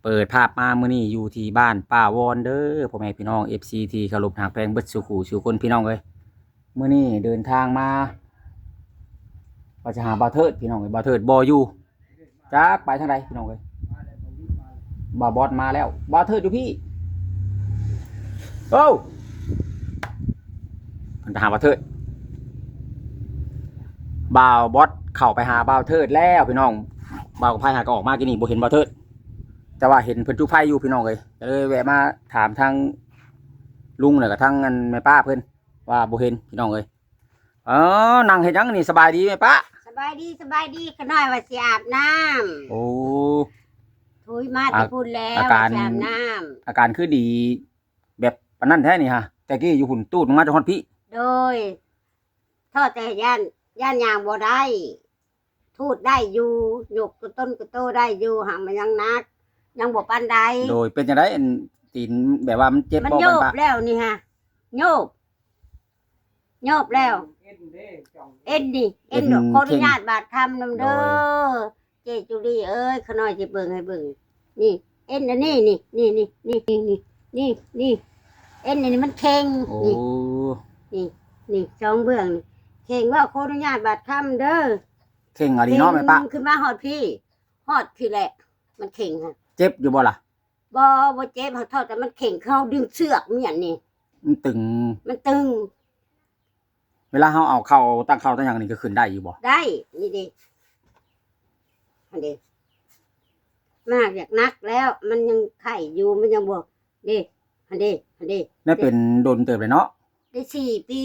ເປີດພາບມາມື້ນີ້ຢູ່ທີ່ບ້ານປ່າວອນເດີ ພໍ່ແມ່ພີ່ນ້ອງ ເອັຟຊີ ທີ່ເຄົາລົບຮັກແພງເບິດສູ່ຄູ່ສູ່ຄົນ ພີ່ນ້ອງເອີຍ. ມື້ນີ້ເດີນທາງມາ ວ່າຈະຫາບ່າວເທີດ ພີ່ນ້ອງເອີຍ, ບ່າວເທີດບໍ່ຢູ່ ຈັກໄປທາງໃດ ພີ່ນ້ອງເອີຍ. ບ່າວບອດມາແລ້ວ, ບ່າວເທີດຢູ່ພີ້. ໂອ້ ເພິ່ນໄປຫາບ່າວເທີດ. ບ່າວບອດເຂົ້າໄປຫາບ່າວເທີດແລ້ວ ພີ່ນ້ອງ. ບ່າວກະໄພຫາກະອອກມາກີ້ນີ້ ບໍ່ເຫັນບ່າວເທີດ, ແຕ່ວ່າເຫັນເພິ່ນຈຸດໄຟຢູ່ ພີ່ນ້ອງເອີຍ. ກະເລີຍແວະມາຖາມທາງລຸງ ແລ້ວກະທາງອັນແມ່ປ້າເພິ່ນວ່າບໍ່ເຫັນ ພີ່ນ້ອງເອີຍ. ເອີ ນັ່ງເຮັດຫຍັງນີ້? ສະບາຍດີແມ່ປ້າ. ສະບາຍດີ ສະບາຍດີ. ຂະນ້ອຍວ່າຊິອາບນ້ຳ. ໂອ້ ທຸຍມາແຕ່ພຸ້ນແລ້ວ ອາການ ວ່າຊິອາບນ້ຳ. ອາການຄືດີແບບປານນັ້ນແທ້ນີ້ຫະ. ແຕ່ກີ້ຢູ່ພຸ້ນຕູດມາຈົນຮອດພີ້. ໂດຍ ທໍແຕ່ຢ້ານ ຢ້ານຍ່າງບໍ່ໄດ້. ທູດໄດ້ຢູ່ ຍົກຕົວຕົນຕົວໂຕໄດ້ຢູ່ ຫາກມັນຍັງໜັກ ຍັງບໍ່ປານໃດ. ໂດຍ ເປັນຈັ່ງໃດ ອັນຕີນແບບວ່າມັນເຈັບບໍ່? ມັນໂຍບແລ້ວນີ້ຫະ ໂຍບ ໂຍບແລ້ວ. ເອັນນີ້ ເອັນ ເອັນ ຂໍອະນຸຍາດບາດຄຳນຳເດີ ໂດຍ ເຈ້ຈູລີເອີຍ. ຂະນ້ອຍຊິເບິ່ງໃຫ້ເບິ່ງ ນີ້ ເອັນອັນນີ້ ນີ້ ນີ້ ນີ້ ນີ້ ເອັນອັນນີ້ມັນເຄັ່ງ. ໂອ້ ນີ້ ນີ້ ນີ້ ສອງເບື້ອງນີ້ເຄັ່ງ. ເວົ້າຂໍອະນຸຍາດບາດຄຳເດີ. ເຄັ່ງອີ່ຫຼີເນາະແມ່ປ້າ. ຂຶ້ນມາຮອດພີ້ ຮອດພີ້ແຫຼະ ມັນເຄັ່ງຫັ້ນ. ເຈັບຢູ່ບໍ່ລະ? ບໍ່ ບໍ່ເຈັບ ເຮົາເທົ່າແຕ່ມັນເຄັ່ງ ຄືເຮົາດຶງເຊືອກມັນຫຍັງນີ້ ມັນຕຶງ ມັນຕຶງ. ເວລາເຮົາເອົາເຂົ້າ ຕັກເຂົ້າຕັກຫຍັງນີ້ ກະຂຶ້ນໄດ້ຢູ່ບໍ່? ໄດ້ ນີ້ເດ ຫັ້ນເດ. ມັນຫາກຢາກໜັກແລ້ວ ມັນຍັງໄຂ້ຢູ່ ມັນຍັງບໍ່ ເດ ຫັ້ນເດ ຫັ້ນເດ. ແມ່ນເປັນດົນເຕີບແລ້ວເນາະ? ໄດ້ສີ່ປີ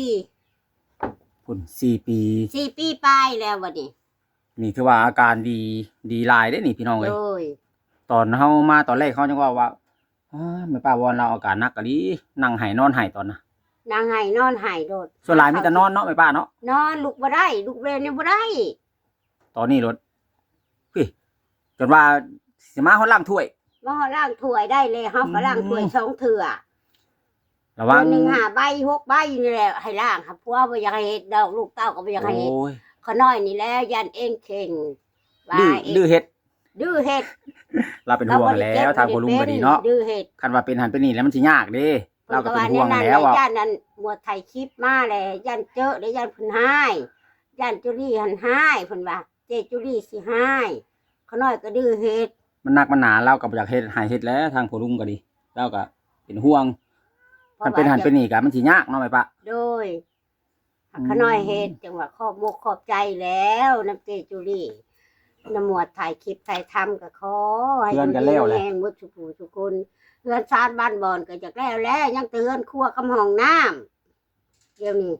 ພຸ້ນ ສີ່ປີ ສີ່ປີປາຍແລ້ວບັດນີ້. ນີ້ຖືວ່າອາການດີ ດີຫຼາຍເດ້ນີ້ ພີ່ນ້ອງເອີຍ. ໂດຍ ຕອນເຮົາມາຕອນແລກ ເຮົາຍັງເວົ້າວ່າ ອ້າ ແມ່ປ້າວອນລາວອາການໜັກອີ່ຫຼີ ນັ່ງໄຫ້ນອນໄຫ້ຕອນນະ ນັ່ງໄຫ້ນອນໄຫ້ໂລດ. ສ່ວນຫຼາຍມີແຕ່ນອນເນາະແມ່ປ້າເນາະ. ນອນ ລຸກບໍ່ໄດ້ ລຸກເວນຍັງບໍ່ໄດ້. ຕອນນີ້ໂລດ ພີ້ ຈົນວ່າຊິມາຮອດລ້າງຖ້ວຍ ມາຮອດລ້າງຖ້ວຍໄດ້ແລ້ວ. ເຮົາກະລ້າງຖ້ວຍ ອືມ ສອງເທື່ອ ລະວັງ ເດືອນໜຶ່ງຫ້າໃບຫົກໃບນີ້ແຫຼະ ໃຫ້ລ້າງ. ຫາຜົວບໍ່ຢາກໃຫ້ເຮັດດອກ ລູກເຕົ້າກະບໍ່ຢາກໃຫ້ເຮັດ. ໂອ້ຍ ຂະນ້ອຍນີ້ແຫຼະຢ້ານເອັນເຄັ່ງ ດື້ ດື້ເຮັດ ດື້ເຮັດ. ລາວເປັນຫ່ວງແລ້ວ ທາງພໍ່ລຸງກະດີເນາະ ດື້ເຮັດ. ຄັນວ່າເປັນຫັ້ນເປັນນີ້ແລ້ວມັນຊິຍາກເດ້ ລາວກະເປັນຫ່ວງແລ້ວ. ຢ້ານນັ້ນ ໝວດຖ່າຍຄລິບມາແລ້ວ ຢ້ານເຈີ ແລະ ຢ້ານເພິ່ນຮ້າຍ ຢ້ານເຈົ້ານີ້ຫັ້ນຮ້າຍ ເພິ່ນວ່າ ເຈ້ຈູລີຊິຮ້າຍ. ຂະນ້ອຍກະດື້ເຮັດ ມັນໜັກມັນໜາ ລາວກະບໍ່ຢາກເຮັດ ໃຫ້ເຮັດແຫຼະ. ທາງພໍ່ລຸງກະດີ ລາວກະເປັນຫ່ວງ ຄັນເປັນຫັ້ນເປັນນີ້ກະມັນຊິຍາກເນາະແມ່ປ້າ. ໂດຍ ຫາກຂະນ້ອຍເຮັດ ອືມ ຈັ່ງວ່າຂອບມຸກຂອບໃຈແລ້ວ ນຳເຈ້ຈູລີ ນຳໝວດຖ່າຍຄລິບຖ່າຍທຳ ກະຂໍໃຫ້ຢູ່ດີມີແຮງໝົດສູ່ຜູ້ສູ່ຄົນ. ເຮືອນຊານບ້ານບ່ອນກະຢາກແລ້ວແລ້ວ ຍັງແຕ່ເຮືອນຄົວກັບຫ້ອງນ້ຳ. ດຽວນີ້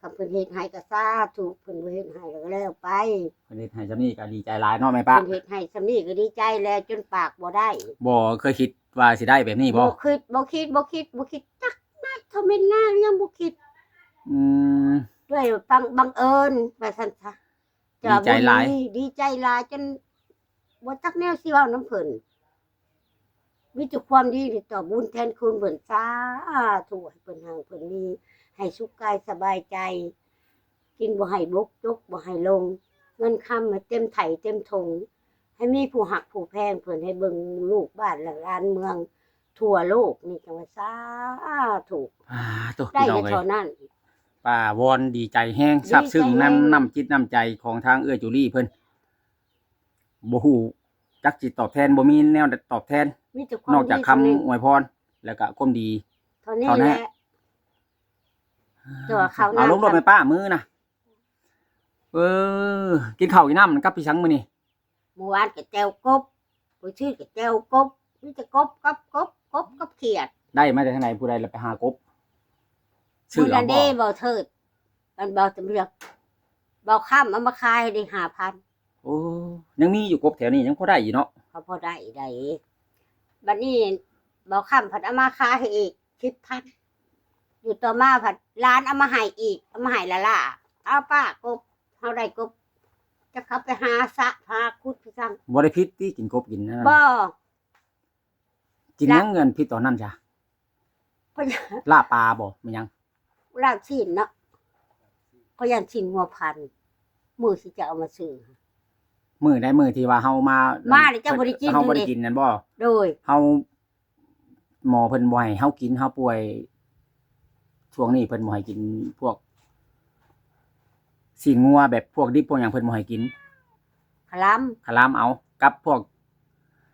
ຄັນເພິ່ນເຮັດໃຫ້ກະສາທຸ ເພິ່ນບໍ່ເຮັດໃຫ້ກະແລ້ວໄປ. ເພິ່ນເຮັດໃຫ້ຊ່ຳນີ້ກະດີໃຈຫຼາຍເນາະແມ່ປ້າ. ເພິ່ນເຮັດໃຫ້ຊ່ຳນີ້ກະດີໃຈແລ້ວ ຈົນປາກບໍ່ໄດ້. ບໍ່ເຄີຍຄິດວ່າຊິໄດ້ແບບນີ້ບໍ່? ບໍ່ຄິດ ບໍ່ຄິດ ບໍ່ຄິດ ບໍ່ຄິດຈັກໜ້ອຍ ເທົ່າແມ່ນງາຍັງບໍ່ຄິດ. ອືມ ດ້ວຍບັງ ບັງເອີນວ່າຊັ້ນຊະ. ດີໃຈຫຼາຍ ດີໃຈຫຼາຍຈົນບໍ່ຈັກແນວຊິເວົ້ານຳເພິ່ນ. ມີແຕ່ຄວາມດີນີ້ຕອບບຸນແທນຄຸນເພິ່ນ. ສາທຸ ໃຫ້ເພິ່ນຮັ່ງເພິ່ນມີ ໃຫ້ສຸກກາຍສະບາຍໃຈ ກິນບໍ່ໃຫ້ບົກ ຈົກບໍ່ໃຫ້ລົງ ເງິນຄຳໃຫ້ເຕັມໄຖເຕັມຖົງ ໃຫ້ມີຜູ້ຮັກຜູ້ແພງເພິ່ນ ໃຫ້ເບິ່ງລູກບ້ານຫຼານເມືອງທົ່ວໂລກນີ້ ຈັ່ງວ່າສາທຸ. ສາທຸ ໄດ້ແຕ່ເທົ່ານັ້ນ. ປ້າວອນດີໃຈແຮງ ຊາບຊຶ້ງນຳນ້ຳຈິດນ້ຳໃຈຂອງທາງເອື້ອຍຈູລີເພິ່ນ. ບໍ່ຮູ້ຈັກຊິຕອບແທນ ບໍ່ມີແນວຕອບແທນ ມີແຕ່ຄວາມ ນອກຈາກຄຳອວຍພອນ ແລ້ວກະຄວາມດີ ເທົ່ານີ້ແຫຼະ. ເອົາລົງໂລດແມ່ປ້າ ມື້ນະ. ເອີ ກິນເຂົ້າກິນນ້ຳກັບອີ່ສັງມື້ນີ້? ມື້ວານກະແຈ່ວກົບ ມື້ຊື່ກະແຈ່ວກົບ ມີແຕ່ກົບກັບກົບ ກົບກັບຂຽດ. ໄດ້ມາແຕ່ທາງໃດ? ຜູ້ໃດລະໄປຫາກົບ? ຊື້ເອົາບໍ່? ມື້ນັ້ນເດ້ ບ່າວເທີດ ອັນ ບ່າວຕຳເລືອກ ບ່າວຄຳເອົາມາຂາຍໃຫ້ໄດ້ຫ້າພັນ. ໂອ້ ຍັງມີຢູ່ກົບແຖວນີ້ ຍັງພໍໄດ້ຢູ່ເນາະ. ພໍ ພໍໄດ້ໄດ໋. ບັດນີ້ບ່າວຄຳພັດເອົາມາຂາຍໃຫ້ອີກສິບພັນ. ຢູ່ຕໍ່ມາພັດຫຼານເອົາມາໃຫ້ອີກ ເອົາມາໃຫ້ຫຼ້າໆ. ເອົາປ້າກົບ ເຮົາໄດ້ກົບ ຈັກເຂົາໄປຫາສະຫາຂຸດຄືກັນ. ບໍ່ໄດ້ຜິດຕິ ກິນກົບກິນອັນນັ້ນ? ບໍ່. ກິນຫຍັງເງິນຜິດຕອນນັ້ນຊະ? ລາບປາບໍ່ ແມ່ນຫຍັງ? ລາບຊີ້ນເນາະ ຂ້ອຍຢ້ານຊີ້ນງົວພັນ ມື້ຊິຈະເອົາມາຊື້. ມື້ໃດມື້ທີ່ວ່າເຮົາມາ ມາແລ້ວເຈົ້າບໍ່ໄດ້ກິນ ເຮົາບໍ່ໄດ້ກິນນັ້ນບໍ່? ໂດຍ ເຮົາ ໝໍເພິ່ນບໍ່ໃຫ້ເຮົາກິນ ເຮົາປ່ວຍ ຊ່ວງນີ້ເພິ່ນບໍ່ໃຫ້ກິນພວກຊີ້ນງົວ ແບບພວກດິບພວກຫຍັງເພິ່ນບໍ່ໃຫ້ກິນ ຄະລາມ ຄະລາມເອົາ ກັບພວກ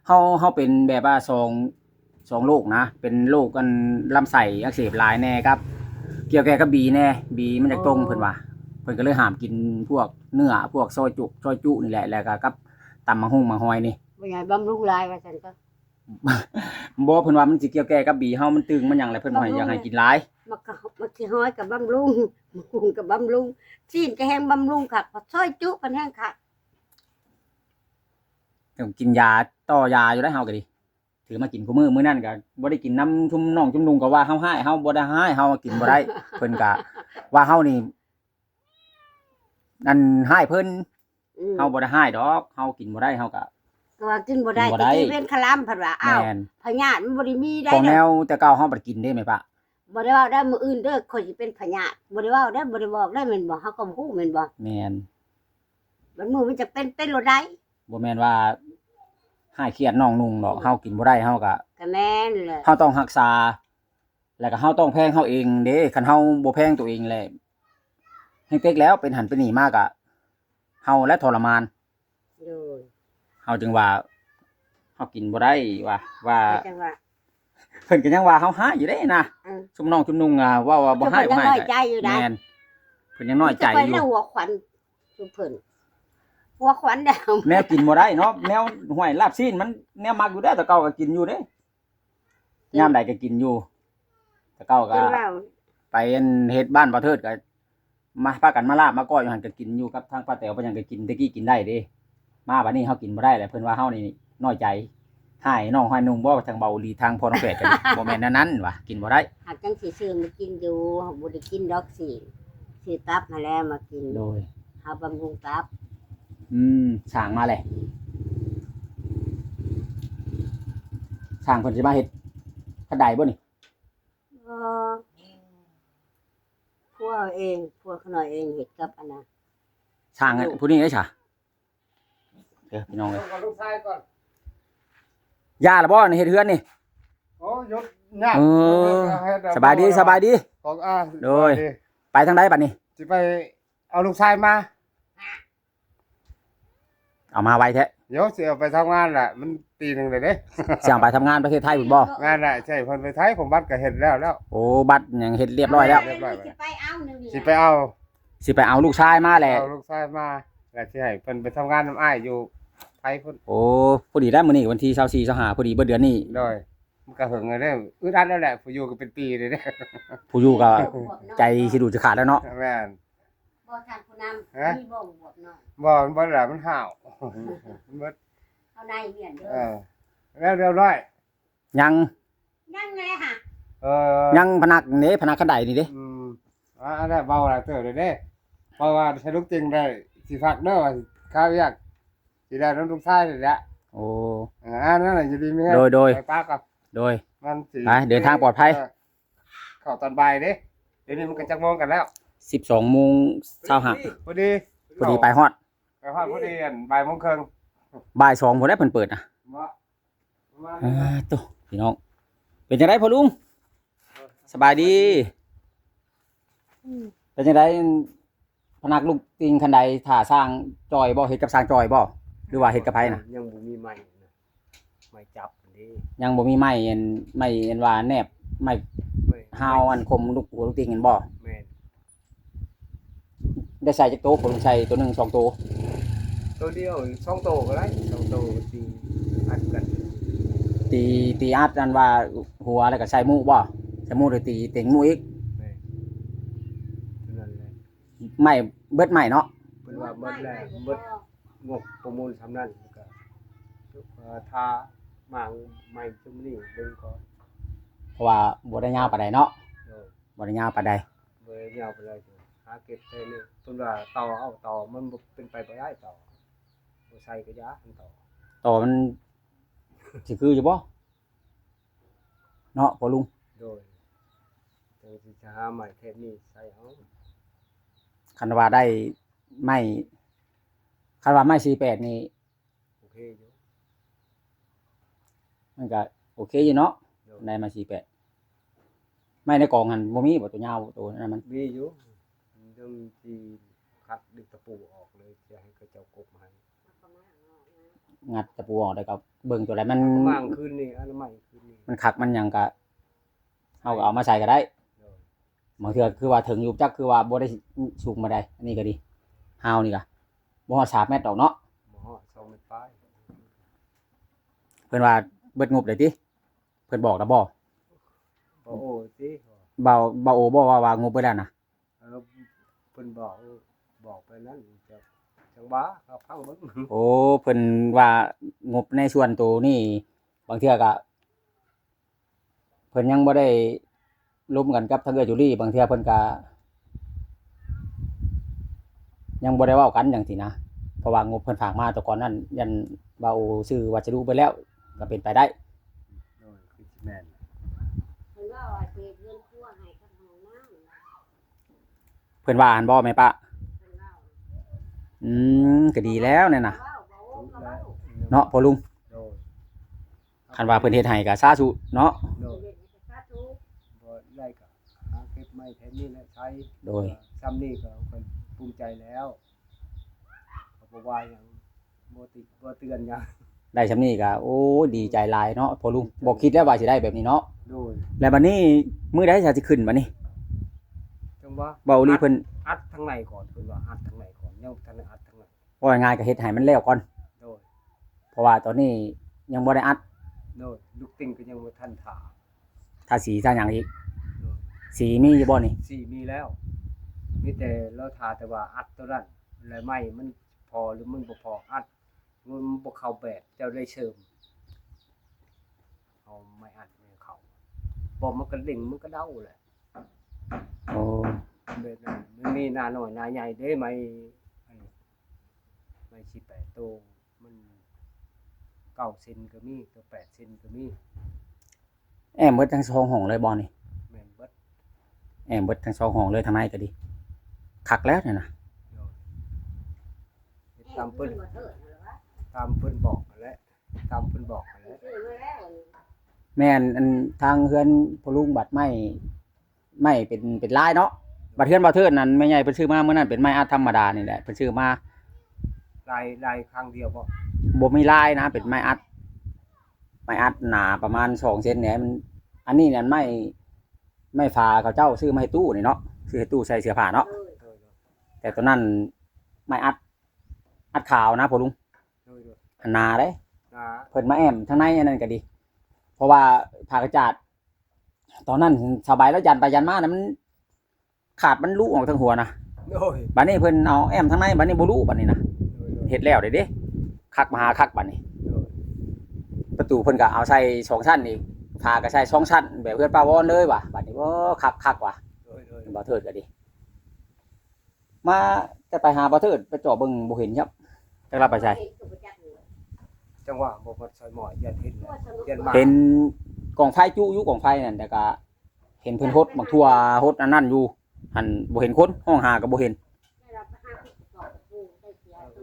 ເຮົາ ເຮົາເປັນແບບວ່າສອງ ສອງໂລກນະ ເປັນໂລກອັນລຳໄສ້ອັກເສບຫຼາຍແດ່ ກັບກ່ຽວແກ່ກັບບີແດ່ ບີມັນຈະຕົງ ອໍ ເພິ່ນວ່າ ເພິ່ນກໍເລີຍຫ້າມກິນພວກເນື້ອ ພວກຊອຍຈຸ ຊອຍຈຸນີ້ແຫຼະ ແລ້ວກໍກັບຕຳໝາກຫຸ່ງໝາກຫອຍນີ້ ບໍ່ໃຫ້ບຳລຸງຫຼາຍວ່າຊັ້ນກໍ ບໍ່ ເພິ່ນວ່າມັນຊິກ່ຽວແກ່ກັບບີເຮົາ ມັນຕຶງມັນຫຍັງແຫຼະ ເພິ່ນບໍ່ໃຫ້ ຢາກໃຫ້ກິນຫຼາຍ ໝາກ ໝາກຂີ້ຫອຍກໍບຳລຸງ ໝາກຫຸ່ງກໍບຳລຸງ ຊີ້ນກໍແຮງບຳລຸງຄັກ ຊອຍຈຸກໍແຮງຄັກ ຕ້ອງກິນຢາ ຕໍ່ຢາຢູ່ໄດ໋ ເຮົາກໍດີ ຖືມາກິນຄູ່ມື້ ມື້ນັ້ນກໍບໍ່ໄດ້ກິນນຳຊຸມນ້ອງຊຸມນຸ່ງ ກໍວ່າເຮົາຮ້າຍ ເຮົາບໍ່ໄດ້ຮ້າຍ ເຮົາກິນບໍ່ໄດ້ ເພິ່ນກໍວ່າເຮົານີ້ ອັນຮ້າຍເພິ່ນ ອືມ ເຮົາບໍ່ໄດ້ຮ້າຍດອກ ເຮົາກິນບໍ່ໄດ້ ເຮົາກໍ ກໍວ່າກິນບໍ່ໄດ້ ກິນບໍ່ໄດ້ ແຕ່ກີ້ເປັນຄະລາມ ເພິ່ນວ່າ ອ້າວ ແມ່ນ ພະຍາດມັນບໍ່ໄດ້ມີໄດ໋ ຂອງແນວແຕ່ເກົ່າເຮົາບໍ່ໄດ້ກິນເດ້ແມ່ປ້າ ບໍ່ໄດ້ເວົ້າໄດ້ ມື້ອື່ນເດີຂ້ອຍຊິເປັນພະຍາດ ບໍ່ໄດ້ເວົ້າໄດ້ ບໍ່ໄດ້ບອກໄດ້ ແມ່ນບໍ່? ເຮົາກໍບໍ່ຮູ້ແມ່ນບໍ່? ແມ່ນ ບາດມື້ມັນຈະເປັນ ເປັນໂລດໃດ໋ ບໍ່ແມ່ນວ່າຮ້າຍຄຽດນ້ອງນຸ່ງດອກ ອືມ ເຮົາກິນບໍ່ໄດ້ ເຮົາກໍ ກໍແມ່ນແຫຼະ ເຮົາຕ້ອງຮັກສາ ແລ້ວກໍເຮົາຕ້ອງແພງເຮົາເອງເດ້ ຄັນເຮົາບໍ່ແພງຕົວເອງແລ້ວ ແຮງເຕັກແລ້ວ ເປັນຫັ້ນເປັນນີ້ມາກະ ເຮົາແຫຼະທໍລະມານ ໂດຍ ເຮົາຈຶ່ງວ່າ ເຮົາກິນບໍ່ໄດ້ວ່າ ວ່າ ເພິ່ນຈັ່ງວ່າ ເພິ່ນກໍຍັງວ່າເຮົາຮ້າຍຢູ່ເດ້ນະ ເອີ ຊຸມນ້ອງຊຸມນຸ່ງ ອ່າ ເວົ້າວ່າບໍ່ຮ້າຍ ເພິ່ນຍັງນ້ອຍໃຈຢູ່ນະ ແມ່ນ ເພິ່ນຍັງນ້ອຍໃຈຢູ່ ມີແຕ່ຂ້ອຍແລ້ວຫົວຂວັນ ຊຸມເພິ່ນ ຫົວຂວັນແລ້ວ ແນວກິນບໍ່ໄດ້ເນາະ ແນວ ຫ້ວຍ ລາບຊີ້ນມັນແນວມັກຢູ່ເດ້ ແຕ່ເກົ່າກໍກິນຢູ່ເດ້ ຍາມໃດກໍກິນຢູ່ ແຕ່ເກົ່າກໍ ເພິ່ນເວົ້າ ໄປອັນເຮັດບ້ານບໍ່ເທີດກໍ ມາ ພາກັນມາລາບມາກ້ອຍຢູ່ຫັ້ນ ກໍກິນຢູ່ກັບທາງປ້າແຕວ ໄປຫຍັງກໍກິນ ແຕ່ກີ້ກິນໄດ້ເດ້ ມາບັດນີ້ເຮົາກິນບໍ່ໄດ້ແລ້ວ ເພິ່ນວ່າເຮົານີ້ນ້ອຍໃຈ ຮ້າຍນ້ອງຮ້າຍນຸ່ງບໍ່ ທາງເບົາອີ່ຫຼີ ທາງພໍ່ນ້ອງແປດກໍບໍ່ແມ່ນແນວນັ້ນວ່າ ກິນບໍ່ໄດ້ ຫາກຈັ່ງຊິຊື້ມາກິນຢູ່ ບໍ່ໄດ້ກິນດອກຊີ້ນ ຊື້ຕັບຫັ້ນແຫຼະມາກິນ ໂດຍ ເຮົາບຳລຸງຕັບ ອືມ ຊ່າງມາແລ້ວ ຊ່າງເພິ່ນຊິມາເຮັດຄັນໄດບໍ່ນີ້? ບໍ່ ຜົວເອງ ຜົວຂະນ້ອຍເອງເຮັດກັບອັນນະ ຊ່າງ ຜູ້ນີ້ໄດ້ຊະ ເດີພີ່ນ້ອງເອີຍ ເອົາລູກຊາຍກ່ອນ ຢ່າລະບໍ່ ເຮັດເຮືອນນີ້ ໂອ້ ຢຸດຍາກ ເອີ ເຮັດແລ້ວ ສະບາຍດີ ເອົາ ສະບາຍດີ ຂອງ ອ່າ ໂດຍ ສະບາຍດີ ໄປທາງໃດບັດນີ້? ຊິໄປເອົາລູກຊາຍມາ ເອົາມາໄວແທ້ ດຽວຊິເອົາໄປທຳງານລະ ມັນປີໜຶ່ງແລ້ວເດ້ ຊິເອົາໄປທຳງານປະເທດໄທພຸ້ນບໍ່? ງານລະ ໃຊ່ເພິ່ນໄປໄທ ຂອງບັດກໍເຮັດແລ້ວແລ້ວ ໂອ້ ບັດຫຍັງເຮັດລຽບຮ້ອຍແລ້ວ ລຽບຮ້ອຍ ຊິໄປເອົາໜຶ່ງນີ້ ຊິໄປເອົາ ຊິໄປເອົາລູກຊາຍມາແຫຼະ ເອົາລູກຊາຍມາ ແລ້ວຊິໃຫ້ເພິ່ນໄປທຳງານນຳອ້າຍຢູ່ໄທພຸ້ນ ໂອ້ ພໍດີແລ້ວ ມື້ນີ້ວັນທີຊາວສີ່ ຊາວຫ້າ ພໍດີເບິດເດືອນນີ້ ໂດຍ ມັນກໍເຫິງແລ້ວເດ້ ອຶດອັດແລ້ວແຫຼະ ຜູ້ຢູ່ກໍເປັນປີແລ້ວເດ້ ຜູ້ຢູ່ກໍໃຈຊິດູດຈະຂາດແລ້ວເນາະ ແມ່ນ ບໍ່ທັນຜູ້ນຳ ຮະ? ມີບໍ່ບວບນ້ອຍ ບໍ່ ມັນບໍ່ໄດ້ ມັນຫ້າວ ມັນເບິດ ເອົາໃນວຽນເດີ ເອີ ແລ້ວຮຽບຮ້ອຍ ຍັງ ຍັງແຫຼະຫະ ເອີ ຍັງພະນັກນີ້ເດ້ ພະນັກຄັນໄດນີ້ເດ້ ອືມ ອ່າ ອັນນັ້ນເວົ້າຫຼາຍເຕີບເລີຍເດ້ ເພາະວ່າສະດຸກຈິງໄດ້ ຊິພັກເດີ ຄາວຽກ ຊິໄດ້ນຳລູກຊາຍນີ້ແຫຼະ ໂອ້ ເອີ ອັນນັ້ນລະ ຢູ່ດີມີແຮງ ໂດຍ ໂດຍ ໄປປ້າກໍ ໂດຍ ມັນຊິ ໄປ ເດີນທາງປອດໄພ ເອີ ເຂົ້າຕອນບ່າຍເດ້ ດຽວນີ້ມັນກໍຈັກໂມງກັນແລ້ວ? ສິບສອງໂມງຊາວຫ້າ ພໍດີ ພໍດີໄປຮອດ ໄປຮອດພໍດີ ອັນ ບ່າຍໂມງເຄິ່ງ ບ່າຍສອງພຸ້ນແຫຼະເພິ່ນເປີດນະ ເນາະ ປະມານນັ້ນແຫຼະ ເອີ ໂຕ ພີ່ນ້ອງ ເປັນຈັ່ງໃດພໍ່ລຸງ? ສະບາຍດີ ເປັນຈັ່ງໃດ ພະນັກລູກຕິງຄັນໄດ ຖ້າຊ່າງຈ່ອຍບໍ່? ເຮັດກັບຊ່າງຈ່ອຍບໍ່ ຫຼືວ່າເຮັດກັບໃຜນະ? ຍັງບໍ່ມີໄມ້ນະ ໄມ້ຈັບເດ້ ຍັງບໍ່ມີໄມ້ອັນ ໄມ້ອັນວ່າແນບ ໄມ້ ໄມ້ ຮາວອັນຄົມລູກຫົວລູກຕິງຫັ້ນບໍ່? ແມ່ນ ໄດ້ໃສ່ຈັກໂຕ? ເພິ່ນໃສ່ໂຕໜຶ່ງ ສອງໂຕ? ໂຕດຽວ ສອງໂຕກໍໄດ້ ສອງໂຕຕີອັດກັນ ຕີ ຕີອັດອັນວ່າຫົວ ແລ້ວກໍໃສ່ມຸບໍ່? ໃສ່ມຸ ແລ້ວຕີເຕັງມຸອີກ ແມ່ນ ເທົ່ານັ້ນແຫຼະ ໄມ້ ເບິດໄມ້ເນາະ ເພິ່ນວ່າເບິດແລ້ວ ເບິດງົບປະມູນສ່ຳນັ້ນ ແລ້ວກໍ ເອີ ທາໝາງໄມ້ຊຸມນີ້ເບິ່ງກ່ອນ ເພາະວ່າບໍ່ໄດ້ຍາວປານໃດເນາະ ໂດຍ ບໍ່ໄດ້ຍາວປານໃດ ບໍ່ໄດ້ຍາວປານໃດ ຫາເກັບໄດ້ເລີຍ ເພິ່ນວ່າຕໍ່ເອົາ ຕໍ່ ມັນບໍ່ເປັນໄປບໍ່ໄດ້ ຕໍ່ ບໍ່ໃສ່ກໍຢ່າ ມັນຕໍ່ ຕໍ່ມັນຊິຄືຢູ່ບໍ່? ເນາະພໍ່ລຸງ ໂດຍ ຈັ່ງຊິຫາໄມ້ແຖບນີ້ໃສ່ເອົາ ຄັນວ່າໄດ້ໄມ້ ຄັນວ່າໄມ້ສີ່ແປດນີ້ ມັນກະໂອເຄຢູ່ເນາະ. ໂດຍ ໄດ້ມາສີ່ແປດ. ໄມ້ໃນກອງຫັ້ນບໍ່ມີບໍ່ ຕົວຍາວ ຕົວນັ້ນມັນ? ມີຢູ່ ເລື່ອງທີ່ຂັດດຶງຕະປູອອກເລີຍ ຈະໃຫ້ເຂົາເຈົ້າກົບມາໃຫ້ ງັດຕະປູອອກ ແລ້ວກໍເບິ່ງຕົວໃດມັນ ມາຄືນນີ້ ອັນໃໝ່ຄືນນີ້ ມັນຄັກມັນຫຍັງກະ ເຮົາກໍເອົາມາໃສ່ກໍໄດ້. ໂດຍ ບາງເທື່ອຄືວ່າເຖິງຢູ່ຈັກ ຄືວ່າບໍ່ໄດ້ສູງປານໃດ. ອັນນີ້ກໍດີ ຮາວນີ້ກໍບໍ່ຮອດສາມແມັດດອກເນາະ ບໍ່ຮອດສອງແມັດປາຍ. ເພິ່ນວ່າເບິດງົບແລ້ວຕິ? ເພິ່ນບອກແລ້ວບໍ່? ບໍ່ໂອຕິ ບໍ່ ບໍ່ໂອບໍ່ວ່າ ວ່າງົບເບິດແລ້ວນະ? ເອີ ເພິ່ນບອກ ບອກໄປນັ້ນ ຈະ ຈັ່ງວ່າເຮົາຟັງເບິ່ງ. ໂອ້ ເພິ່ນວ່າງົບໃນສ່ວນໂຕນີ້ ບາງເທື່ອກໍ ເພິ່ນຍັງບໍ່ໄດ້ລົມກັນກັບທາງເອື້ອຍຈູລີ ບາງເທື່ອເພິ່ນກະຍັງບໍ່ໄດ້ເວົ້າກັນຈັ່ງຊີ້ນະ ເພາະວ່າງົບເພິ່ນຝາກມາແຕ່ກ່ອນນັ້ນ ຢ້ານບ່າວໂອຊື້ວັດສະດຸເບິດແລ້ວ ກະເປັນໄປໄດ້. ໂດຍ ຄືຊິແມ່ນ ເພິ່ນເວົ້າວ່າຊິເຮັດເຮືອນຄົວໃຫ້ກັບຫ້ອງນ້ຳ ເພິ່ນວ່າຫັ້ນບໍ່ແມ່ປ້າ? ເພິ່ນເວົ້າ ອືມ ກໍດີແລ້ວນັ້ນນະ ເວົ້າ ເວົ້າ ເວົ້າ ເນາະພໍ່ລຸງ? ໂດຍ ຄັນວ່າເພິ່ນເຮັດໃຫ້ກໍສາທຸເນາະ. ໂດຍ ເພິ່ນເຮັດໃຫ້ກໍສາທຸ ບໍ່ໄດ້ກໍຫາເກັບໄມ້ແຖວນີ້ແຫຼະໃຊ້. ໂດຍ ຊ່ຳນີ້ກໍຂ້ອຍພູມໃຈແລ້ວ ກໍບໍ່ວ່າຫຍັງ ບໍ່ຕິ ບໍ່ເຕືອນຫຍັງ. ໄດ້ຊ່ຳນີ້ກໍ ໂອ້ຍ ດີໃຈຫຼາຍເນາະພໍ່ລຸງ ບໍ່ຄິດແລ້ວວ່າຊິໄດ້ແບບນີ້ເນາະ. ໂດຍ ແລ້ວບັດນີ້ມື້ໃດຈະຊິຂຶ້ນບັດນີ້? ຈັ່ງວ່າ ເວົ້າອີ່ຫຼີເພິ່ນ ອັດທາງໃນກ່ອນ ເພິ່ນວ່າອັດທາງໃນກ່ອນ ຍັງບໍ່ທັນໄດ້ອັດທາງໃນ. ເວົ້າງ່າຍໆກໍເຮັດໃຫ້ມັນແລ້ວກ່ອນ. ໂດຍ ເພາະວ່າຕອນນີ້ຍັງບໍ່ໄດ້ອັດ. ໂດຍ ລູກຕິ່ງກໍຍັງບໍ່ທັນທາ ທາສີທາຫຍັງອີກ. ໂດຍ ສີມີຢູ່ບໍ່ນີ້? ສີມີແລ້ວ ມີແຕ່ລໍຖ້າແຕ່ວ່າອັດໂຕນັ້ນ ແລ້ວໄມ້ມັນພໍຫຼືມັນບໍ່ພໍອັດ ມັນບໍ່ເຂົ້າແບບ ເຈົ້າໄດ້ເສີມ ເອົາໄມ້ອັດໃຫ້ເຂົາ ບໍ່ມັນກໍເຫຼັ່ງ ມັນກໍເດົາແຫຼະ. ໂອ້ ແບບນັ້ນ ມັນມີໜ້ານ້ອຍໜ້າໃຫຍ່ເດ້ ໄມ້ ອັນ ໄມ້ສິບແປດໂຕ ມັນເກົ້າເຊັນກໍມີ ໂຕແປດເຊັນກໍມີ. ແອ້ມເບິດທັງສອງຫ້ອງເລີຍບໍ່ນີ້? ແມ່ນເບິດ ແອ້ມເບິດທັງສອງຫ້ອງເລີຍ ທາງໃນກໍດີ ຄັກແລ້ວນີ້ນະ. ໂດຍ ເຮັດຕາມເພິ່ນ ຕາມເພິ່ນບອກຫັ້ນແຫຼະ ຕາມເພິ່ນບອກຫັ້ນແຫຼະ. ແມ່ນ ອັນທາງເຮືອນພໍ່ລຸງບັດໄມ້ ໄມ້ເປັນ ເປັນລາຍເນາະ. ບັດເຮືອນບ່າວເທີດນັ້ນ ແມ່ໃຫຍ່ເພິ່ນຊື້ມາມື້ນັ້ນເປັນໄມ້ອັດທຳມະດານີ້ແຫຼະ ເພິ່ນຊື້ມາ ລາຍ ລາຍຄັ້ງດຽວບໍ່? ບໍ່ມີລາຍນະ ເປັນໄມ້ອັດ ໄມ້ອັດໜາປະມານສອງເຊັນນີ້ ມັນ ອັນນີ້ນັ້ນໄມ້ ໄມ້ຝາເຂົາເຈົ້າຊື້ມາເຮັດຕູ້ນີ້ເນາະ ຊື້ເຮັດຕູ້ໃສ່ເສື້ອຜ້າເນາະ. ໂດຍ ໂດຍ ໂດຍ ແຕ່ຕົວນັ້ນໄມ້ອັດ ອັດຂາວນະພໍ່ລຸງ. ໂດຍ ໂດຍ ອັນໜາເດ້ ໜາ ເພິ່ນມາແອ້ມທາງໃນອັນນັ້ນກໍດີ ເພາະວ່າຜ້າກະຈາດ ຕອນນັ້ນສາວໃບລາວຢັນໄປຢັນມານະ ມັນຂາດ ມັນຫຼຸອອກທາງຫົວນະ. ໂດຍ ບາດນີ້ເພິ່ນເອົາແອ້ມທາງໃນ ບາດນີ້ບໍ່ຫຼຸບາດນີ້ນະ. ໂດຍ ໂດຍ ເຮັດແລ້ວເດ້ ຄັກມະຫາຄັກບາດນີ້. ໂດຍ ປະຕູເພິ່ນກໍເອົາໃສ່ສອງຊັ້ນອີກ ຝາກໍໃສ່ສອງຊັ້ນ ແບບເຮືອນປ້າວອນເລີຍວ່າ ບາດນີ້ ໂອ້ ຄັກ ຄັກວ່າ. ໂດຍ ໂດຍ ບ່າວເທີດກໍດີ ມາແຕ່ໄປຫາບ່າວເທີດ ໄປເຈາະເບິ່ງບໍ່ເຫັນຄັບ ຈັກລາວໄປໃສ. ຈັງຫວະບໍ່ມາຊອຍໝໍ້ ຢ້ານເຫັນ ຢ້ານມາ ເຫັນກອງໄຟຈຸຢູ່ ກອງໄຟນັ້ນ ແຕ່ກະເຫັນເພິ່ນຫົດໝາກຖົ່ວ ຫົດອັນນັ້ນຢູ່ຫັ້ນ ບໍ່ເຫັນຄົນ ຮ້ອງຫາກໍບໍ່ເຫັນ.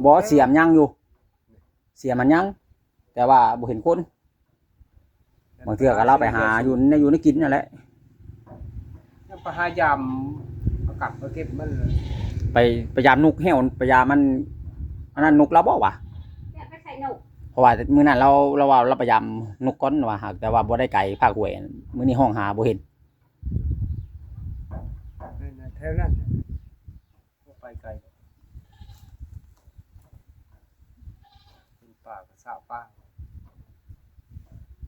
ບໍ່ ສຽມຍັງຢູ່ ສຽມມັນຍັງ ແຕ່ວ່າບໍ່ເຫັນຄົນ. ບາງເທື່ອກໍລາວໄປຫາຢູ່ແນວຢູ່ແນວກິນນັ້ນແຫຼະ ຍັງໄປຫາຢາມ ເອົາກັບມາເກັບມັນ ໄປ ໄປຢາມນົກແຮ້ວ ໄປຢາມມັນ ອັນນັ້ນນົກລາວບໍ່ວະ? ເພາະວ່າມື້ນັ້ນລາວ ລາວວ່າລາວໄປຢາມນົກກ່ອນວ່າ ຫາກແຕ່ວ່າບໍ່ໄດ້ໄກພາກຫ້ວຍ ມື້ນີ້ຮ້ອງຫາບໍ່ເຫັນ. ແມ່ນແຖວນັ້ນ ບໍ່ໄປໄກດອກ ເປັນປາກະຊາປາ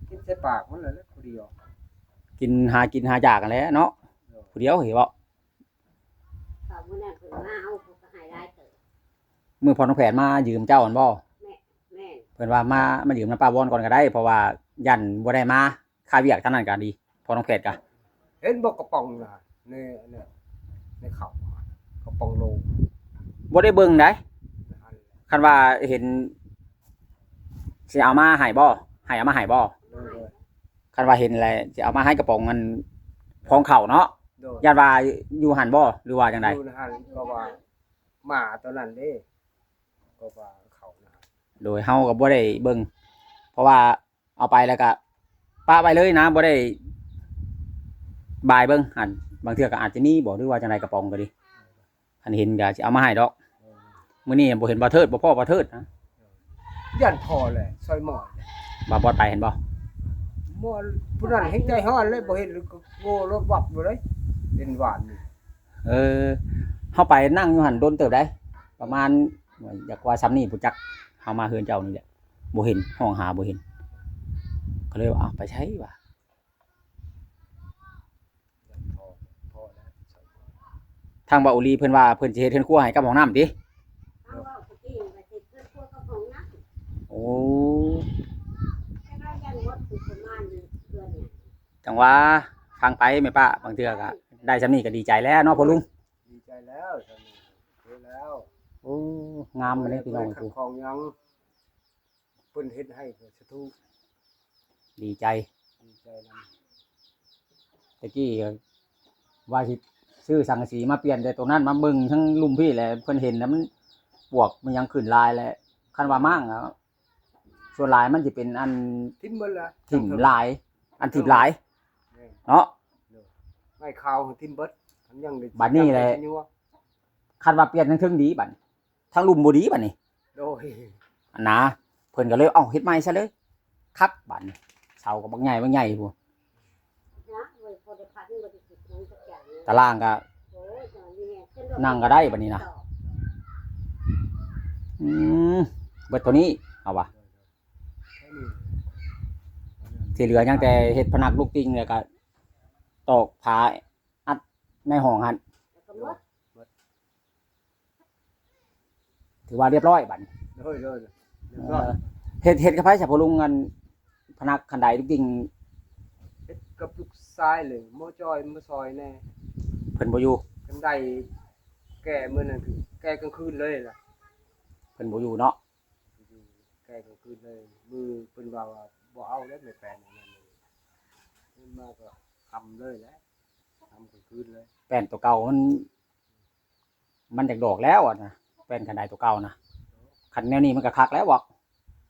ກິນໃສ່ປາກມັນແຫຼະ ຜູ້ດຽວ ກິນ ຫາກິນຫາຢາກຫັ້ນແຫຼະເນາະ. ໂດຍ ຜູ້ດຽວເຫັນບໍ່? ເຂົາມື້ນັ້ນເພິ່ນມາເອົາ ເພິ່ນກໍໃຫ້ຫຼາຍເຕີບ. ມື້ພໍ່ນ້ອງແຜນມາຢືມເຈົ້າຫັ້ນບໍ່? ແມ່ນ ແມ່ນ ເພິ່ນວ່າມາ ມາຢືມນຳປ້າວອນກ່ອນກໍໄດ້ ເພາະວ່າຢ້ານບໍ່ໄດ້ມາ ຄ່າວຽກທາງນັ້ນກໍດີ ພໍ່ນ້ອງແພດກໍ ເຫັນບໍ່ກະປ໋ອງນະ ໃນ ໃນເຂົ້າ ກະປ໋ອງໂລ ບໍ່ໄດ້ເບິ່ງໃດ໋. ຄັນວ່າເຫັນ ຊິເອົາມາໃຫ້ບໍ່? ໃຫ້ເອົາມາໃຫ້ບໍ່? ໂດຍ ໂດຍ ຄັນວ່າເຫັນແລ້ວ ຊິເອົາມາໃຫ້ກະປ໋ອງອັນ ຂອງເຂົ້າເນາະ. ໂດຍ ຢ້ານວ່າຢູ່ຫັ້ນບໍ່ ຫຼືວ່າຈັ່ງໃດ? ຢູ່ຫັ້ນ ກໍວ່າໝາຕົວນັ້ນເດ້ ກໍວ່າເຂົ້ານະ. ໂດຍ ເຮົາກໍບໍ່ໄດ້ເບິ່ງ ເພາະວ່າ ເອົາໄປແລ້ວກະ ປະໄວ້ເລີຍນະ ບໍ່ໄດ້ບາຍເບິ່ງ. ອາດ ບາງເທື່ອກໍອາດຈະມີບໍ່ ຫຼືວ່າຈັ່ງໃດ ກະປ໋ອງກໍດີ ຄັນເຫັນກໍຊິເອົາມາໃຫ້ດອກ. ມື້ນີ້ບໍ່ເຫັນບ່າວເທີດ ບໍ່ພໍ້ບ່າວເທີດນະ. ຢ້ານພໍ້ແຫຼະ ຊອຍໝໍ້ ບ່າວບອດໄປເຫັນບໍ່? ໝໍ້ຜູ້ນັ້ນແຮ່ງໃຈຮ້ອນເລີຍ ບໍ່ເຫັນກໍໂງ່ລົດວັບຢູ່ເລີຍ ເຫັນຫວານນີ້. ເອີ ເຮົາໄປນັ່ງຢູ່ຫັ້ນດົນເຕີບໃດ໋ ປະມານ ຢາກວ່າຊ່ຳນີ້ພຸ້ນຈັກ ເຮົາມາເຮືອນເຈົ້ານີ້ແຫຼະ ບໍ່ເຫັນ ຮ້ອງຫາບໍ່ເຫັນ ກໍເລີຍວ່າ ເອົ້າ ໄປໃສວະ? ທາງບ່າວອຸລີເພິ່ນວ່າເພິ່ນຊິເຮັດເຮືອນຄົວໃຫ້ກັບຫ້ອງນ້ຳຕິ? ໂອ້ ຈັ່ງວ່າຟັງໄປແມ່ປ້າ ບາງເທື່ອກໍໄດ້ຊ່ຳນີ້ກໍດີໃຈແລ້ວເນາະພໍ່ລຸງ. ດີໃຈແລ້ວ ຊ່ຳນີ້ໂອເຄແລ້ວ. ໂອ້ ງາມເລີຍພີ່ນ້ອງ ຂອງຫຍັງ ເພິ່ນເຮັດໃຫ້ກໍສາທຸ ດີໃຈ ດີໃຈນຳ. ແຕ່ກີ້ວ່າຊິຊື້ສັງກະສີມາປ່ຽນ ແຕ່ໂຕນັ້ນມາເບິ່ງທາງລຸ່ມພີ້ແຫຼະ ເພິ່ນເຫັນແລ້ວມັນປວກມັນຫຍັງຂຶ້ນຫຼາຍແຫຼະ. ຄັນວ່າມ້າງ ສ່ວນຫຼາຍມັນຊິເປັນອັນ ຖິ້ມເບິດລະ ຖິ້ມຫຼາຍ ອັນຖິ້ມຫຼາຍ ແມ່ນ ເນາະ ໄມ້ຂາວຖິ້ມເບິດ. ຄັນຍັງໄດ້ ບາດນີ້ແຫຼະ ຄັນວ່າປ່ຽນທາງເທິງດີ ບາດທາງລຸ່ມບໍ່ດີ ບາດນີ້ ໂດຍ ອັນນະ ເພິ່ນກໍເລີຍ ເອົ້າ ເຮັດໃໝ່ຊະເລີຍ ຄັກ ບາດນີ້ ເສົາກໍບັກໃຫຍ່ບັກໃຫຍ່ພຸ້ນ. ຕາລ່າງກໍນັ່ງກໍໄດ້ບາດນີ້ນະ. ອືມ ເບິດເທົ່ານີ້ ເອົາວ່າ ທີ່ເຫຼືອຍັງແຕ່ເຮັດພະນັກລູກຕິ່ງ ແລ້ວກໍຕອກຝາອັດໃນຫ້ອງຫັ້ນ. ຖືວ່າລຽບຮ້ອຍບາດນີ້ ໂດຍ ໂດຍ ລຽບຮ້ອຍ. ເອີ ເຮັດ ເຮັດກັບໃຜຊະພໍ່ລຸງ ອັນພະນັກຄັນໄດລູກດິ້ງ? ເຮັດກັບລູກຊາຍເລີຍ ໝໍຈອຍມາຊ່ອຍແດ່. ເພິ່ນບໍ່ຢູ່ ຄັນໄດແກ່ມື້ນັ້ນຄືແກ່ກາງຄືນເລີຍລະ. ເພິ່ນບໍ່ຢູ່ເນາະ ຢູ່ແກ່ກາງຄືນເລີຍ. ມື້ເພິ່ນວ່າ ວ່າບໍ່ເອົາແລ້ວ ແມ່ແປ້ນອັນນັ້ນ ເພິ່ນມາກໍຄ່ຳເລີຍແຫຼະ ຄ່ຳກາງຄືນເລີຍ. ແປ້ນໂຕເກົ່າມັນ ມັນຢາກດອກແລ້ວຫັ້ນນະ ແປ້ນຄັນໄດໂຕເກົ່ານະ. ຄັນແນວນີ້ມັນກໍຄັກແລ້ວບໍ? ກ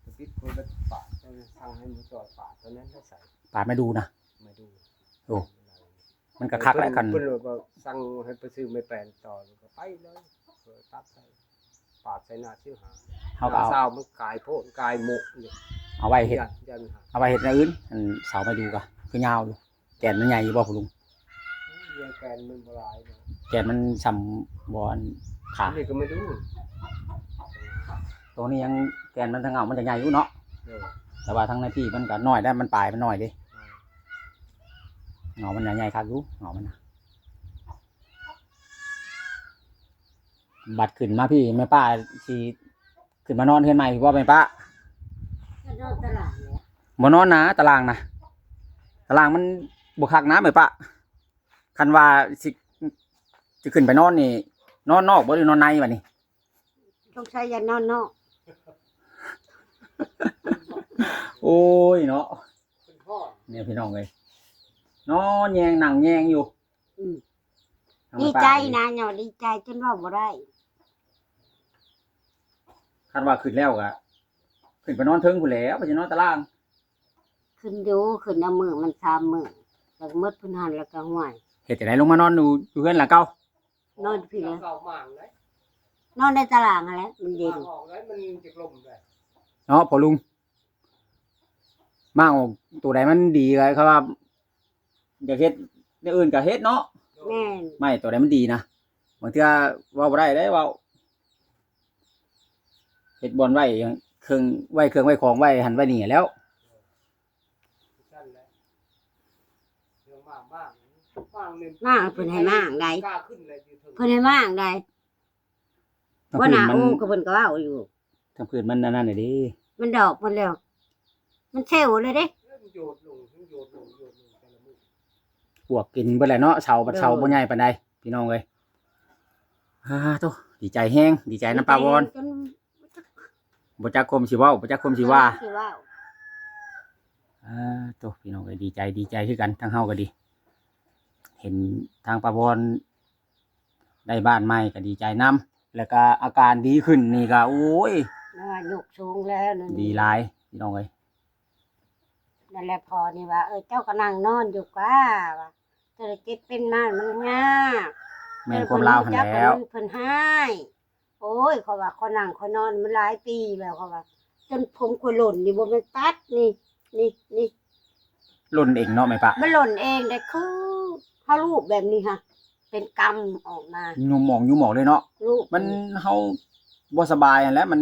ະຕິດຄົນລະປາດ ເຈົ້າສັ່ງໃຫ້ໝູຈອຍປາດ ຕອນນັ້ນລະໃສ່ ປາດໄມ້ດູນະ ໄມ້ດູ. ໂອ້ ມັນກໍຄັກແຫຼະ. ເພິ່ນ ຄັນເພິ່ນວ່າກໍສັ່ງໃຫ້ໄປຊື້ໄມ້ແປ້ນຕໍ່ ກໍໄປເລີຍ ຕັດໃສ່ ປາດໃສ່ໜ້າຊິບຫ້າ. ເຮົາກໍເອົາ ຊາວມັນກາຍໂພດກາຍໂມະຢູ່ ເອົາໄວ້ເຮັດ ຢ້ານ ຢ້ານ ເອົາໄວ້ເຮັດແນວອື່ນ. ອັນເສົາໄມ້ດູກໍຄືຍາວຢູ່. ແກ່ນມັນໃຫຍ່ຢູ່ບໍ່ພໍ່ລຸງ? ແກ່ນມັນບໍ່ຫຼາຍເນາະ ແກ່ນມັນສ່ຳບໍ່ ອັນຂາ ນີ້ກໍໄມ່ດູ ໂຕນີ້ຍັງແກ່ນມັນທາງເຫງົ້າມັນຈະໃຫຍ່ຢູ່ເນາະ. ໂດຍ ແຕ່ວ່າທາງໃນພີ້ມັນກໍນ້ອຍແລ້ວ ມັນປາຍມັນນ້ອຍເດ້. ໂດຍ ເຫງົ້າມັນໃຫຍ່ຄັກຢູ່ ເຫງົ້າມັນນະ. ບັດຂຶ້ນມາພີ້ ແມ່ປ້າຊິຂຶ້ນມານອນເຮືອນໃໝ່ບໍ່ແມ່ປ້າ? ກໍນອນຕະຫຼາງແຫຼະ. ບໍ່ນອນນະ ຕະຫຼາງນະ ຕະຫຼາງມັນບໍ່ຄັກນະແມ່ປ້າ. ຄັນວ່າຊິ ຊິຂຶ້ນໄປນອນນີ້ ນອນນອກບໍ່ ຫຼືນອນໃນບັດນີ້? ສົງໄສຢ່ານອນນອກ. ໂອ້ຍເນາະ ນີ້ພີ່ນ້ອງເອີຍ ນອນແຍງນັ່ງແຍງຢູ່. ອືມ ທາງ ດີໃຈ ແມ່ປ້າ ນະ ຍອດດີໃຈຈົນເວົ້າບໍ່ໄດ້. ຄັນວ່າຂຶ້ນແລ້ວກໍຂຶ້ນໄປນອນເທິງພຸ້ນແຫຼ້ວ ໄປຊິນອນຕະລ່າງ. ຂຶ້ນຢູ່ ຂຶ້ນເອົາມື້ມັນສາມມື້ ແລ້ວກໍໝົດພຸ້ນຫັ້ນ ແລ້ວກໍ ຫ້ວຍ ເຮັດຈັ່ງໃດ ລົງມານອນຢູ່ ຢູ່ເຮືອນຫຼັງເກົ່າ? ນອນຢູ່ພີ້ແຫຼະ ເກົ່າໝາງເດ້ ນອນໃນຕະລ່າງຫັ້ນແຫຼະ ມັນເຢັນ ໝາງອອກໄດ້ ມັນຈະລົມໄດ້ເນາະພໍ່ລຸງ. ໝາກອອກ ໂຕໃດມັນດີກໍ ເຂົາວ່າຢາກເຮັດແນວອື່ນກໍເຮັດເນາະ. ແມ່ນ ໄມ້ໂຕໃດມັນດີນະ ບາງເທື່ອເວົ້າບໍ່ໄດ້ເດ້ ເວົ້າ ເຮັດບ່ອນໄວ້ເຄື່ອງ ໄວ້ເຄື່ອງໄວ້ຂອງໄວ້ຫັ້ນໄວ້ນີ້ແລ້ວ. ມາງ ເພິ່ນໃຫ້ມາງໃດ ເພິ່ນໃຫ້ມາງໃດ. ບໍ່ໜ້າ ໂອ້ ກໍເພິ່ນກໍເວົ້າຢູ່ ທາງພື້ນມັນອັນນັ້ນເດ້ ມັນດອກໝົດແລ້ວ ມັນເຊວເລີຍເດ້. ປວກກິນເບິດແຫຼະເນາະ ເສົາ ບັດເສົາບໍ່ໃຫຍ່ປານໃດ ພີ່ນ້ອງເອີຍ. ອາ ໂທ້ ດີໃຈແຮງ ດີໃຈນຳປ້າວອນ ບໍ່ຈັກຄວາມຊິເວົ້າ ບໍ່ຈັກຄວາມຊິວ່າ. ອາ ໂທ້ ພີ່ນ້ອງເອີຍ ດີໃຈ ດີໃຈຄືກັນ ທາງເຮົາກໍດີ ເຫັນທາງປ້າວອນ ໄດ້ບ້ານໃໝ່ກໍດີໃຈນຳ ແລ້ວກໍອາການດີຂຶ້ນນີ້ກໍ ໂອ້ຍ ຍກສູງແລ້ວ ດີຫຼາຍ ພີ່ນ້ອງເອີຍ. ນັ້ນແຫຼະພໍ່ນີ້ວ່າ ເອີ ເຈົ້າກໍນັ່ງນອນຢູ່ກວ່າວ່າ ເຈົ້າເຈັບເປັນມາມັນຍາກ ແມ່ນຄວາມລາວຫັ້ນແຫຼ້ວ ເພິ່ນຮ້າຍ. ໂອ້ຍ ຂ້ອຍວ່າຂ້ອຍນັ່ງຂ້ອຍນອນມັນຫຼາຍປີແລ້ວ ຂ້ອຍວ່າ ຈົນຜົມຂ້ອຍຫຼົ່ນນີ້ ບໍ່ແມ່ນຕັດນີ້ ນີ້ ນີ້ ຫຼົ່ນເອງເນາະແມ່ປ້າ ມັນຫຼົ່ນເອງໄດ໋ ຄືເຮົາລູບແບບນີ້ຫະ ເປັນກຳອອກມາ ຍຸມອອກ ຍຸມອອກເລີຍເນາະ ລູບ ມັນ ເຮົາບໍ່ສະບາຍຫັ້ນແຫຼະ ມັນ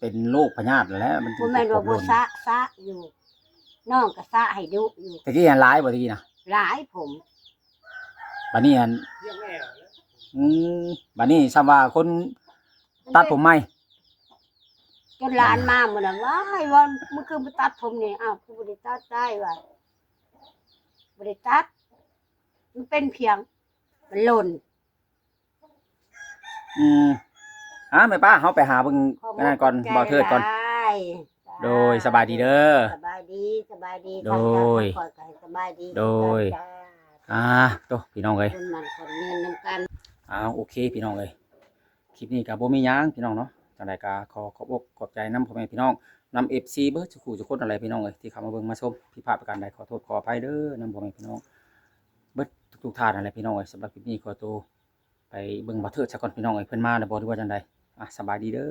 ເປັນໂລກພະຍາດຫັ້ນແຫຼະ ມັນຈຶ່ງ ບໍ່ແມ່ນວ່າບໍ່ສະ ສະຢູ່ ນ້ອງກໍສະໃຫ້ດຸຢູ່. ແຕ່ກີ້ຫັ້ນຫຼາຍບໍ່ ແຕ່ກີ້ນະ? ຫຼາຍຜົມ ບັດນີ້ຫັ້ນ ອືມ ບັດນີ້ຊ່ຳວ່າຄົນຕັດຜົມໃໝ່ ຈົນຫຼານມາມື້ນັ້ນ ວ້າຍ ວ່າ ມຶງຄືບໍ່ຕັດຜົມນີ້? ອ້າວ ຄືບໍ່ໄດ້ຕັດໄດ້ວ່າ ບໍ່ໄດ້ຕັດ ມັນເປັນພຽງ ມັນຫຼົ່ນ. ອືມ ອ່າ ແມ່ປ້າ ເຮົາໄປຫາເບິ່ງອັນນັ້ນກ່ອນ ບ່າວເທີດກ່ອນ. ໂດຍ ສະບາຍດີເດີ ສະບາຍດີ ສະບາຍດີ ໂດຍ ຂ້ອຍກໍໃຫ້ສະບາຍດີ ໂດຍ ຄືກັນຈ້າ. ອ່າ ໂຕ ພີ່ນ້ອງເອີຍ ຄົນມັນຄົນຍືນນຳກັນ. ອ້າວ ໂອເຄ ພີ່ນ້ອງເອີຍ ຄລິບນີ້ກໍບໍ່ມີຫຍັງ ພີ່ນ້ອງເນາະ ຈັ່ງໃດກໍຂໍຂອບອົກຂອບໃຈນຳພໍ່ແມ່ພີ່ນ້ອງ ນຳເອັຟຊີເບິດສູ່ຄູ່ສູ່ຄົນນັ້ນແຫຼະ ພີ່ນ້ອງເອີຍ ທີ່ເຂົ້າມາເບິ່ງມາຊົມ. ຜິດພາດປະການໃດ ຂໍໂທດຂໍອະໄພເດີນຳພໍ່ແມ່ພີ່ນ້ອງເບິດທຸກໆທ່ານນັ້ນແຫຼະ ພີ່ນ້ອງເອີຍ. ສຳລັບຄລິບນີ້ຂໍໂຕ ໄປເບິ່ງບ່າວເທີດຊະກ່ອນ ພີ່ນ້ອງເອີຍ ເພິ່ນມາແລ້ວບໍ່ ຫຼືວ່າຈັ່ງໃດ? ອ່ະ ສະບາຍດີເດີ.